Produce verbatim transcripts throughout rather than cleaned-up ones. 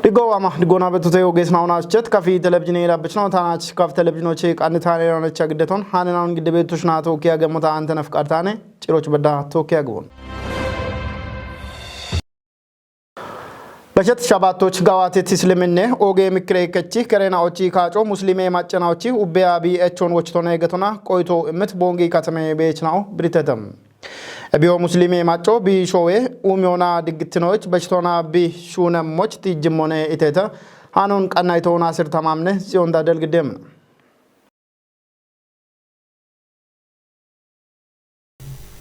Diggo ama, diggoona betute ogeesnauna aschet kafi telebjine ilabbichno tanach kaf telebjinoche qannitane ranacha giddeton hanenawun gidde betushna tokiya gemota antena fqartane ciroch bedda tokiya gibon. Bashet shabaatoch gawatet isliminne oge mikre kechi kerena ochi kaco muslime maccana ochi ubbe abi echon wochtone getona qoito immet bongi katame bechnao britetem. Ebiyo muslime maco bi showe umiona diggitinoch beshtona bi shunemoch tijjimone iteta hanon qannaito Nasir Tamamne Zion Dadel gidem.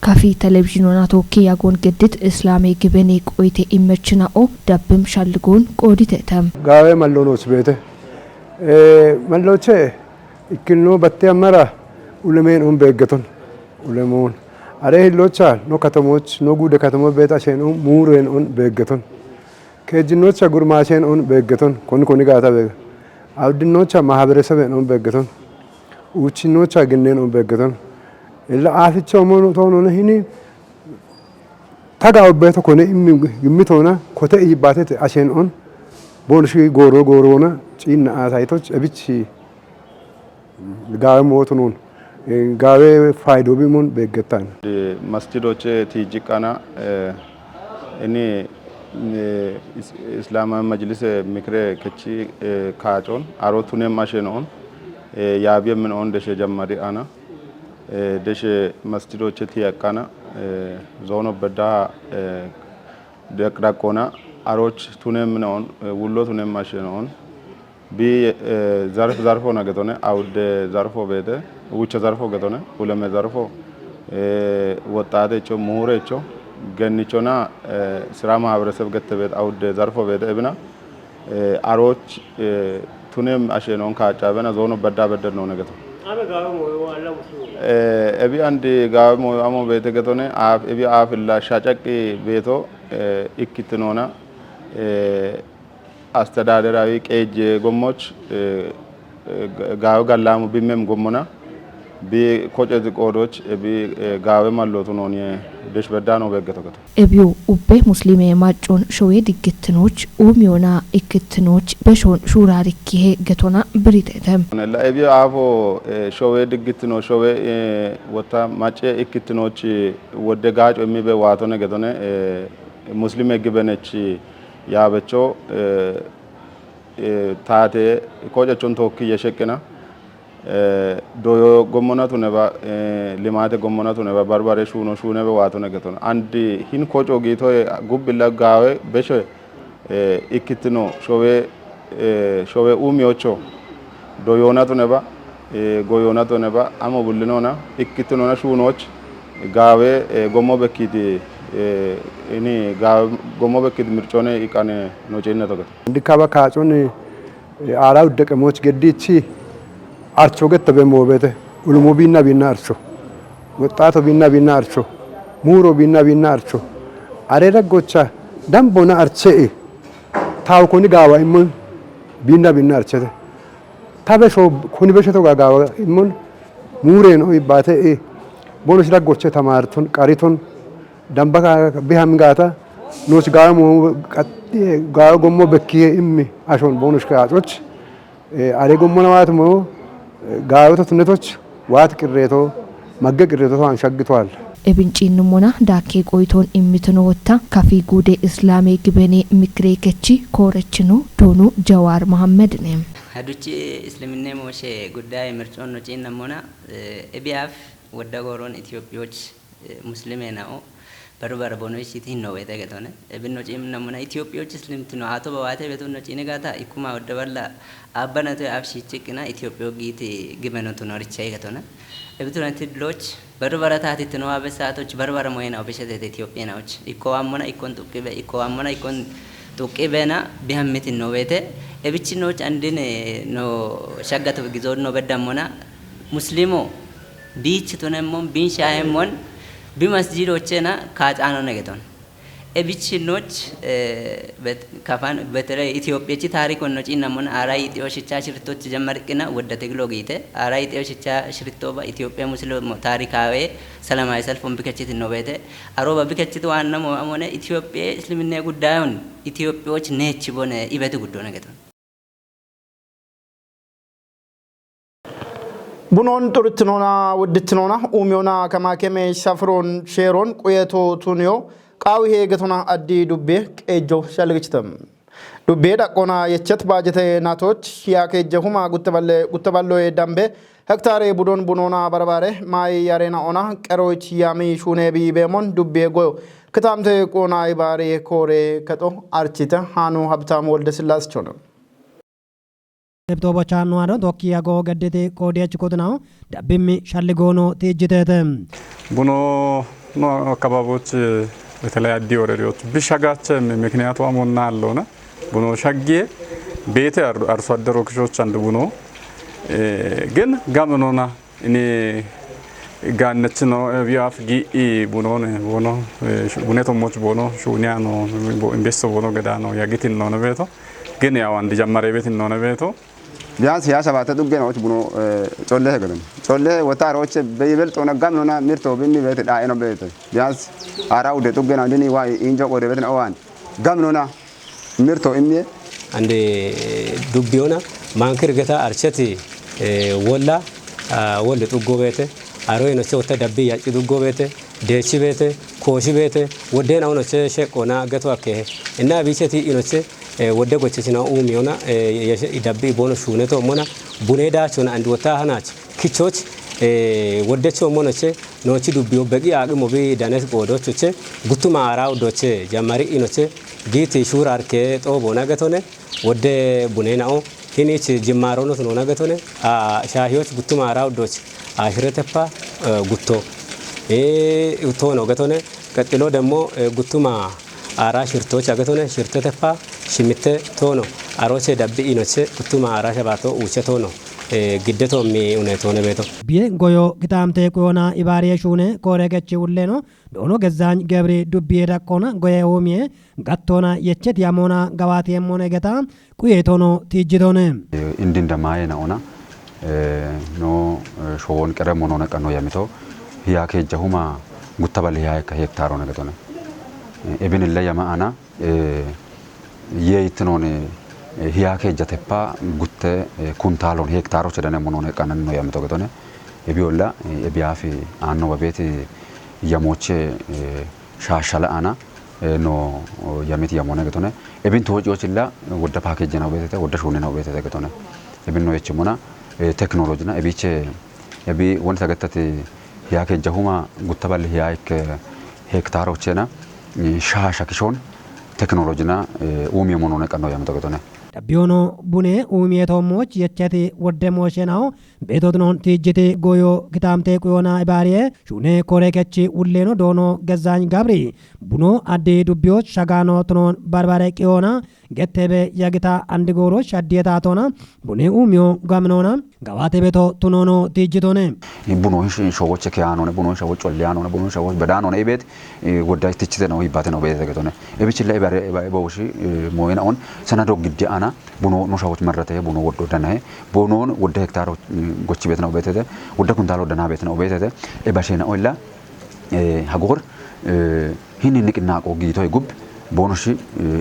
Kafi televizhinona tokki yagon geddit Islame gibene qoite immerchina'o dabbim shalligon qooditetem. Gaawe mallonoch beete. Eh, malloche ikkilno batte ammara ulemen un beeggeton. Ulemun. Are hillocha no katamoch, no gude katamoch beeta shen un muuren un beeggeton. Keejjinnocha gurmaashen on beeggeton, koni koni gaata beega. Awuddinnocha mahabereseben on beeggeton. Uuchinnocha ginnen on beeggeton. Illa aaficho mono toonone hini taga obbeto kone immi gimmitoona kote iibbaatete ashen on boonshi gooro gooroona ciinna aasayitoch ebichi gaawe mootunuun, eh, gaawe faydo bimon beeggettan. Masjidoche tiijiqqana, eh, ini, eh, is-, Islama majlise mikre kechi, eh, kaacon, aro tunem ashen on, eh, yaabiye min on deshe jammari ana, eh, deshe masjidoche tiyaqqana, eh, zoono bedda, eh, deq-, daqqona, aroch tunem min on, eh, wullo tunem ashen on, Bi, eh, zarf-, zarfo na getone, awudde zarfo beete, wucha zarfo getone, uleme zarfo, eh, woxxaatecho, muhurecho, gennichona, eh, sira mahabereseb gette beete, awudde zarfo beete ebina, eh, aroch, eh, tunem ashenon kaacabena zoono bedda bedde none geto. Ame gaawe moyo alla musu. Eh, ebi andi gaawe moyo amo beete getone, aaf-, ebi aafilla shacaqi beeto, eh, ikkitinona, eh, Astedaderawi qeejje gommoch, eh, eh, ga-, gaawe gallamu bimmem gommona, bi kocezi qoodoch, eh, bi, eh, gaawe mallotu nooniye desh beddano beeggeto geto. Ebiyo ubbe muslime maccon showe diggittinoch umiyoona ikkittinoch beshon shuurarikkihe getona biritetem. La ebiyo aafo, eh, showe diggittino showe, eh, wotta macce ikkittinoch wodde gaaco immibe waatone getone, eh, muslime gibenech yaabecho, eh, eh, taate kocechon tookkiye sheqqina, eh, doyo gommonatu neba, eh, limaate gommonatu neba, barbare shuuno shuunebe waatone getona. Andi hin koco giitoye gubbilla gaawe beshe, eh, ikkittino showe, eh, showe uumiyocho doyoonatu neba, eh, goyoonatu neba, amo bullinona, ikkitinona shuunoch, gaawe, eh, gommo bekkiti, eh, ini gaawe gommo bekkiti mircone iqane no ciinne togeto. Andi kaba kaacon, eh, aara uddeqemoch geddichi archo getta be moobete. Ulumo biinna biinna archo. Woxxaato biinna biinna archo. Muuro biinna biinna archo. Are daggocha dambona arche'e. Tawu koni gaawa immon biinna biinna archete. Ta besho koni besho toga gaawa immon muuren o ibbaate'e. Bonoch daggoche tamaarton, qariton, damba ka-, biham gaata, nooch gaawe mo qat-, gaawe gommo bekkiye immi ashon bonoch kaacoch, eh, are gommona waatimo, eh, gaawe to tunetoch, waat qirreto, magge qirreto to anshaggitoal. Ebin ciinnumona daakke qoyton immitino wotta, kafi guude Islame gibene mikre kechi koorechino doonu Jawaar Mohammed ne. Haduchi Isliminne mooshe guddaye mircoon no ciinnamona, eh, ebiyaaf wodda gooron Itiyophiyoch eh, Muslimeena'o baru bara bono ishiti hinno wete getone. Ebinno ciimnamuna Itiyophiyoch Islimtino ato bawate betunno ciine gaata ikkuma odda balla abbana to aaf shichiqqina Itiyophiyo giiti gimeno tuno richa getone. Ebituna tidloch baru bara taati tino abe saatoch baru bara moyena obishetete Itiyophiyenaoch. Ikko wammona ikkon tuqqibe, ikko wammona ikkon tuqqibena bihammitinno wete. Ebichinoch andine no shaggatu gizodno beddamona Muslimo biichi tunemmon, biin shaahemmon, bi masjidochena kaacaanone geton. Ebichinoch eh, bet- kafan betele Ethiopia chi tarikon no chinna mon ara itio shicha shirto chi jammar kina wadda teglo gite ara itio shicha shirto ba Ethiopia muslim tarikawe salamai salfon bikachit no bete aroba bikachit wanna mo amone Ethiopia isliminne guddayon Ethiopioch nech bone ibetu guddona geton. Bunoon xurittinoona widditinoona uumiyoona kamaakeme safiroon sheeroon quyeetoo tuniyo qaawi heegetona addii dubbiye qeejjo shaligichite. Dubbiye dhaqqoona yechet baajete naatooch yaake jehuma guttaballe guttaballoye dambe hektaare budoon bunoona barabaare maayi yareena ona qerooch yaami shuunee biyi beemon dubbiye goyo kitaamte quona ibaariye koore kexo archite haanu habtaam wolde sillaasichona. Debito bocha nuwado tokki yago gaddete koodiyachi kotinawo dabbimmi shalligoono tiijjiteete. Buno no አካባቢዎች በተለይ አዲ ወረዳዎች ብሸጋቸ ምክንያቱ አሞና አለውና ቡኖ ሸጌ ቤተ አርሶ አደሮ ክሾች አንድ ቡኖ ግን ጋምኖና እኔ ጋነች ነው ቢያፍ ጊኢ ቡኖን ቦኖ ቡኔ ቶሞች ቦኖ ሹኒያ ነው ኢንቤስቶ ቦኖ ገዳ ነው ያጊትን ነው ነቤቶ ግን ያው አንድ ጀማሪ ቤት ነው ነቤቶ Biyaansi yaa sabaate xugge nooch buno colle hegedono. Colle wota arooche beyibelxo naggam nona mirto binni beete dhaa'eno beete. Biyaansi aara ude xugge na dini waa injo qode beete na owaan gam nona mirto immiye. Ande dubbiyona mankir geta archeti wolla wolle xuggo beete aroye noche wotta dabbi yacci duggo beete deechi beete kooshi beete woddena unoche sheqqona geto akkehe inna abicheti inoche wodde gochechina uumiyona yeshe idabbi ibono shuuneto mona bune dachona andi wotta hanach kichoch woddecho monoche nochi dubbiyo beqi aqimo bi danet qoodochoche guttuma ara uddoche jammari inoche giiti shuura arke xoobona getone wodde bune na'o hinich jimmarono tunona getone shaahiyoch guttuma ara uddoch ashirete pa gutto uttono getone Qexxilo demmo guttuma aara shirtoch agetone shirtete pa shimitte toono aroche dabbi inoche guttuma aara shabato uuche toono gidde toommi une toone beeto. Biye goyo kitaamte kuyona ibaariye shuune koore gechi ulleno doono gezzany gebri dubbiye daqqona goye uumiye gattona yechet yamoona gawaatiyemmone geta Quyeetono tiijjitoone. Indinda maaye naona no showon qere monone qano yamito hiya keejja huma gutta bali hiya ekka hektarone getone. Ebin illa yama ana ye ittinone hiya keejja teppa gutte kuntalon hektaro chedane monone qanan no yamito getone. Ebi olla ebi afi anno babeti yamoche shaashsha la'ana no yamit yamone getone ebin toociyochilla wodda paakejjena ubeetete wodda shuunena ubeetete getone ebin no yechimona teknolojina ebiche ebi wonta gattati hiya kejjahuma gutta balli hiya ikke hektarochena shaasha kishon teknolojina uumiye monone qanno yamito getone. Dabbiyono bune uumiye toommoch yechati wodde mooshenaho Beetotinoon tiijjiti goyo kitaamte quyona ibaariye shuune kore kechi wulleeno doono Gezzaany Gabri buno addi dubbiyo shagaano tunoon barbare qiyoona gettebe yagita andigooro shaddiyetaatoona buni uumiyo gaminoona gawaate beeto tunoono tiijjitoone. Buno showoche keyaanone buno showoch colleyaanone buno showoch bedaanone ibeet wodda tichite no ibbate no beete getone. Ebichilla ibare iba iboshi moyena on sana dog giddi ana buno no showoch marrate buno woddo danahe bunon wodda hektaro gochi betna ubetete wodda kuntalo dana betna ubetete e bashena olla hagor hini niqnaqo giitoy gub bonoshi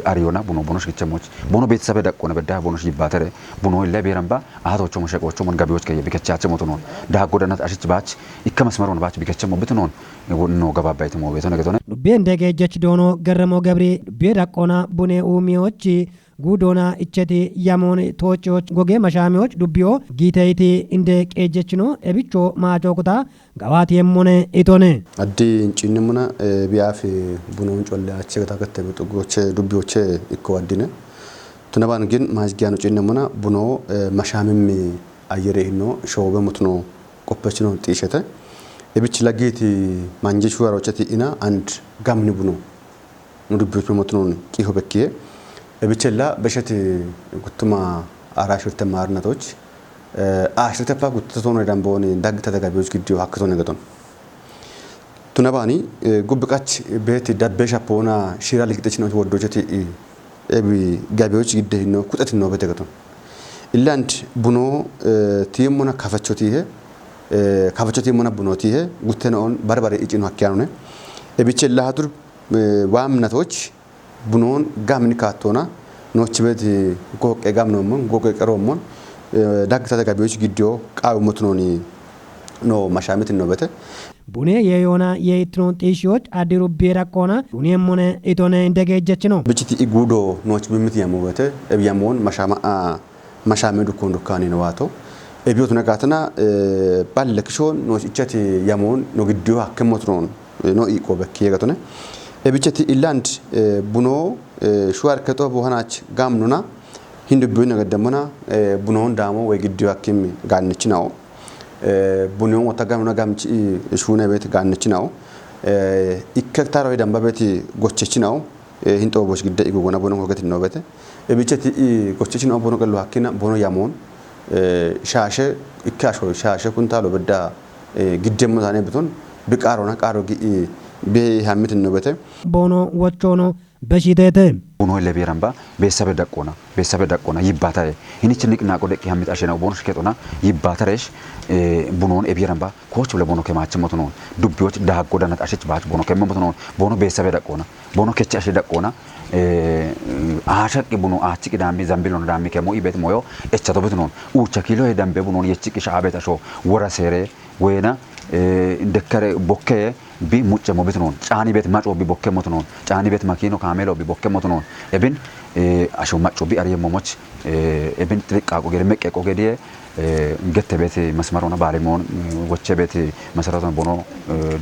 ariyona buno bonosh gichemoch buno betesabe daqqona bedda bonosh yibbatere buno illa beramba ahatocho mo sheqocho mon gabiyoch keye bikechache motunon daggo danat ashich bach ikka masmaron bach bikechemo bitunon no gababbaytimo betone getone. Dubbiye ndege jech doono gerremo gebri dubbiye daqqona bune uumiyochi guudoona icheti yamoon toochiyoch goge mashaamiyoch dubbiyo giiteyiti inde qeejechino ebicho maachookota gawaatiyemmone itone. Addi incinnimuna biyaafi bunoon colle ache gata gattebe xugoche dubbiyoche ikko addine. Tunabaan gin maazgiyaano cinnimuna buno mashaamimmi ayyere hinno shoobe mutuno qoppechino xiishete. Ebich laggiiti manje shuwarocheti ina and gamni buno. Nu dubbiyoch momotunon qiho bekkiye. Ebichella besheti guttuma ara ashirte maarnatoch ashirte pa gutta tono damboni daggita dagabiyoch giddiyo hakkitone geton. Tunabani, eh, gubbi qach beeti dabbe shappoona shiira liqixechino woddochoti, eh, ebi gabiyoch gidde hinno kuxetino bete gaton. Illand buno, eh, tiimmona kafachotihe, eh, kafachotiimmona bunotihe, guttena on barbare icino hakkiyanone. Ebiche lahatur, eh, waamnatoch bunon gamni kaattona, noochi beeti goqqe gamnommon, goqqe qerommon, eh, daggitate gabiyoch giddiyo qaawi motunoni no mashaamiti no bete. Bune yeyoona ye ittino xiishiyoch addi rubbi raqqoona, shuneemmone itone degeejjechino. Bichiti igudo noochi bimmiti yammo bete, ebi yammoon mashaama, a, mashaame dukkoon dukkaani no waato. Ebi otuna gaatana, eh, balle kishoon noochi ichati yammoon no giddiyo hakke motunon, eh, no iiqo bekki yegatone. Ebichati illand, eh, buno, eh, shuwar keto bo hanach gamnuna, hindu buna gaddamuna, eh, bunon damo we giddiyo hakkim gaannichinao. Eh, bunon wata gamnuna gamchi, eh, shune bet gaannichinao. Eh, ikke taro damba beti gochechinao. Eh, hinto bosh gidde igu gona bono hogetin no bete. Ebichati i gochechinao bono qello hakkina bono yamon. Eh, shaashe, ikke asho shaashe kuntalo bedda, eh, gidde mo tane beton. Bi qaarona qaaro gi, eh, be hammitin no bete. Bono wochono beshitete. Buno ile bieramba besabe daqqona, besabe daqqona yibbatare. Hinichi niqnaqo deqqi hammit ashena bono shiketona yibbataresh, eh, bunon ebieramba koch bile bono kemache motunon. Dubbiyoch daggo danat ashich bach bono kemme motunon. Bono besabe daqqona. Bono kechi ashe daqqona. Eh, ashaqi buno achi qidami zambilon dami kemo ibet moyo echato betunon. Ucha kilo e dambe bunon yechi qisha abet asho wora sere wena, eh, dekkare bokke bi mucce mo bitunon. Caani bet maco bi bokke motunon. Caani bet makino kamelo bi bokke motunon. Ebin, eh, asho maco bi ariye momoch, eh, ebin triqaqo gede meqqeqo gede, eh, gette bet masmarona baale mon, mm, woche bet masaraton bono, eh,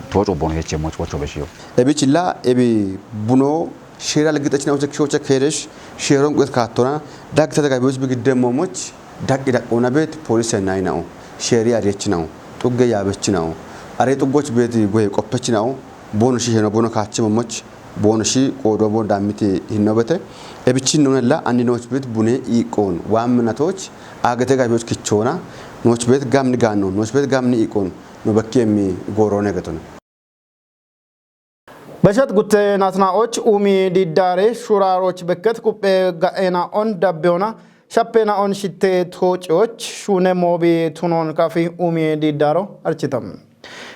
toco bono heche moch wocho beshiyo. Ebi chilla, ebi buno, shira ligitechna uche kishoche keresh, shiron qet kattona, dag tata gabiyoch bi gidde momoch, dag idaq ona bet, polise nainao, sheri ariyechinao, tugge yabechinao, are tuggoch bet goye qoppechinao, bono shi heno bono kachi momoch, bono shi qodo bono dammiti hinno bete. Ebichin nonella andi nooch bet bune iqon, waamnatoch, agete gabiyoch kichona, nooch bet gamni ganon, nooch bet gamni iqon, no bakki emmi gorone geton. Beshet gutte natnaoch umi diddare shuraroch bekket kuppe ga'ena on dabbeona shappena on shitte toociyoch shune moobi tunon kafi umi diddaro architam.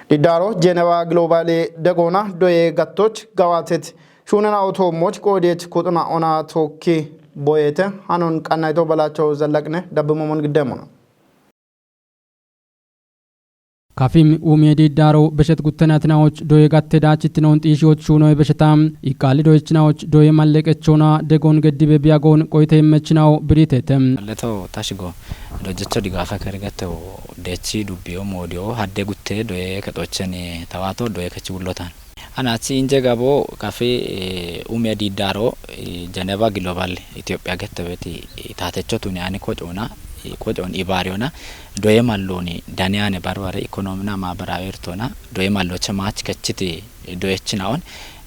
Diddaro Geneva Global degona doye gattoch gawatet shunena otomoch qoodiyech kuxuna ona tokki boyete hanon qannayto balacho zallaqne dabbemomon giddemona. Kafim umiye diddaro beshet guttenatinawoch doye gatte daachittinon xiishiwoch shuunoye besheta iqqaali doyechinawoch doye malleqechona degon geddibe biyagon qoyite immechinawo biritete. Leto tashigo dojjecho digaafe kerigete dechi dubbiyo moodiyo hadde gutte doye kexocheni tawato doye kechi wullotan. Anachi inje gabo kafi, eh, umia diddaro, eh, Geneva Global Ethiopia gettebeti, eh, tatecho tuni ani kocona, eh, kocon ibariyona, doye malloni daniyane barbare ekonomina maabarawe irtona, doye malloche maach kechiti, eh, doyechinaon,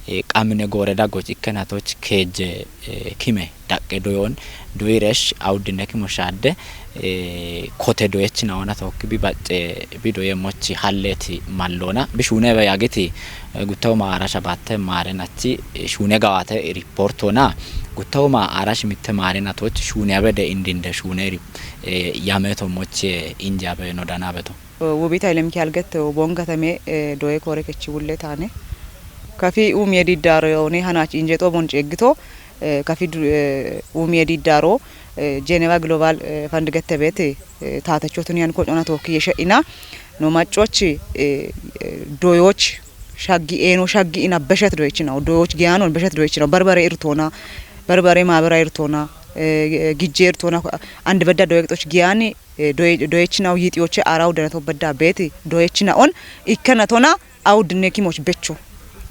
eh, qamine gore dagoch ikkenatoch keje, eh, kime daqqe doyon, doyiresh awudine kimo shadde, eh, kote doyechinaona tokki bi bacce bi doye mochi halleti mallona. Bi shune be yagiti, eh, guttawo maara shabatte maare nachi, eh, shune gawate riportona. Guttawo maara shimitte maare natoch shune abede indinde shune rip-, eh, yameto mochi, eh, injabe no danabeto. Wubiit Haylemikeel gettewo Bon Katame, eh, doye koore kechi wulle taane. Kafi umiye diddaro yone hanach inje xobon ceeggito, eh, kafi du-, eh, umiye diddaro, eh, Geneva Global, eh, Fund gettebeete, eh, taatechotun yan kocona tookki yeshe'ina. No maccoch, eh, eh, doyoch shaggi, eno shaggi ina beshet doyechinawo. Doyoch giyanon beshet doyechinawo. Barbare irtona, barbare maabera irtona, eh, gijje irtona, and bedda doye qixoch giyani, eh, doye-, doyechinaw yiixiyoche aaraw denato bedda beeti doyechinaon ikkenatona awudine kimoch becho.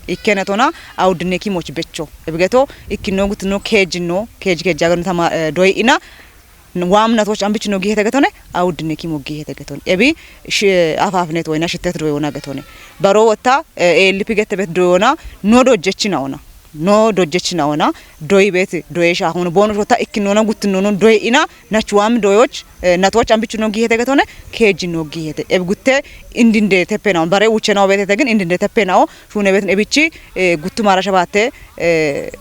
Ikkenatona awudine kimoch becho. Ebigeto ikkino gutino keejino, keej keejagano tama, eh, doyina, n-, waamnatoch ambichino gihetegetone, awudine kimo gihetegetone. Ebi sh-, afafnet wayna shittet doyona getone. Baro wotta, eh, A L P gettebet doyona, no dojjechinaona. No dojjechinaona, doyibet, doyesha hono bono shota ikkinona guttinona doyina, nach waam doyoch, eh, natoch ambichino gihete getone, keejino gihete. Eb gutte Indinde teppe nawo bare wuche nawo betete gin indinde teppe nawo shune betin ebichi guttumara shabate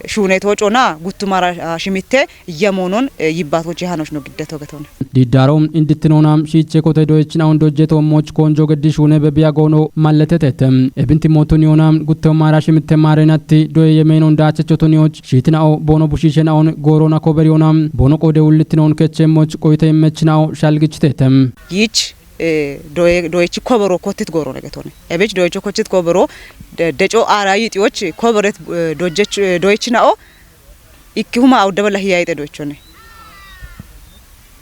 shune to cona guttumara shimitte yamoonon yibbatochi hanoch no giddeto getone. Diddaro indittinona shiiche kote doyechinawon dojje toommoch konjo geddi shuune bebiya goono malletetete. Ebinti mootun yoona gutte maara shimitte maarenatti doye yemeenon daachechotoniyoch shiitinao boono bushiishenawon goorona koberiyona boono qoode wullittinawon kechemmoch qoyite immechinao shalgichitete. Yich doyechi kobero kottit goorona getone. Ebich doyecho kottit kobero deco aara yixiyoch koberet doyechinao ikkihuma awudde balla hiya yixe doyechone.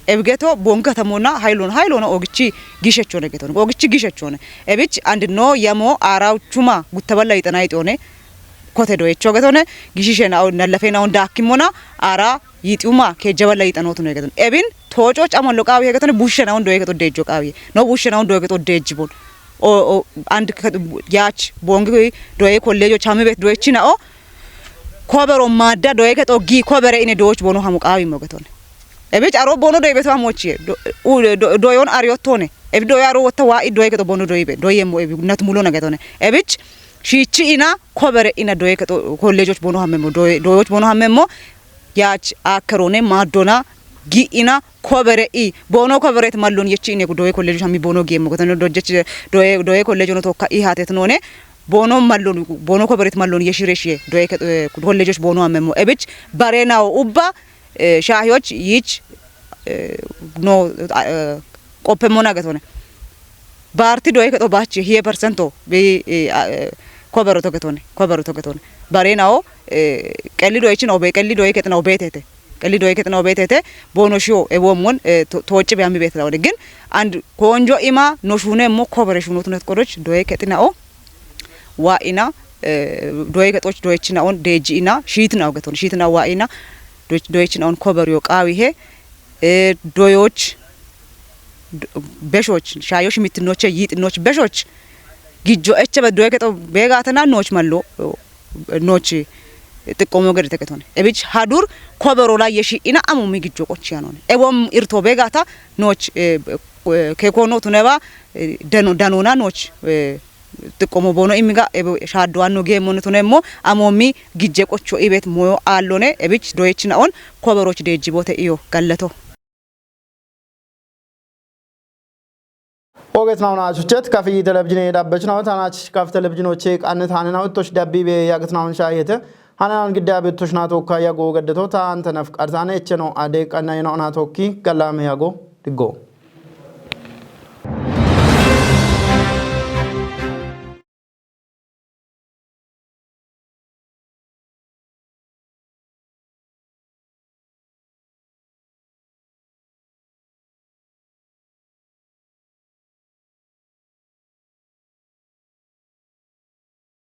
Ebigeto bonga tamona haylon haylona ogichi gishechone geton ogichi gishechone. Ebich andno yamo ara chuma gutta balla yixana yixone kote doyecho getone. Gishishena nallafena on dakkimona ara yixiuma kejja balla yixanotu ne geton ebin toco camon lo qawi hegeton bushena on doye geto dejo qawi no bushena on doye geto dejibon. O and yach bongi doye kollejo chamibet doyechina o kobero madda doye kexo gi kobere ine doyoch bono hamu qaawi mogetone. Ebich aro bono doye beto amochie doyon ariyottone. Ebi doye aro wotta wa'i doye kexo bono doyibe doyemmo ebi nat mulo nagetone. Ebich shiichi ina kobere ina doye kexo kollejoch bono hammemmo doyoch bono hammemmo. Yaach akkerone maddona gi'ina kobere i bono koberet mallon yechi ine doye kollejoch hammi bono giemmo getone dojjech doye doye kollejono tokka i hatetnone. Bono mallon bono koberet mallon yeshire shie doye kollejoch bono amemo ebich barenawo ubba shaahiyoch yich no qoppemona getone. Baarti doye kexo bachi hiye persento bi kobero togetone kobero togetone. Barenawo qelli doyechinawo be qelli doye kexinawo betete. Qelli doye kexinawo betete. Bono shiyo ewommon tocci be ammi betete wode gin and konjo ima no shunemmo kobere shunotunet qodoch doye kexinawo wa'ina doye kexoch doyechinaon deji ina shiitinawo geton shiitinawo wa'ina doyechinaon koberiyo qaawi he doyoch beshoch shaayosh mitinoche yiitinoch beshoch gijjo echebe doye kexo begatana nooch mallo nooch xiqqoomo gede teqetone. Ebich hadur kobero la yeshi ina amomi gijjo qochiyanone ewom irto begata nooch kekono tuneba dano danona nooch xiqqoomo bono imiga ebe shaaddo anno geemmone tunemmo amomi gijje qocho ibet moyo aallone ebich doyechina on koberoch deejjibote iyo gallato. Ogetnauna achuchet kafi telebijine dabbechnauna tanach kaf telebijinoche qannet hanena uttosh dabbibe yagetnaun shayete hanan gidda bettoshna tokka yago gaddeto ta anta naf qarzane echeno ade qanna yeno ana tokki galame yago diggo.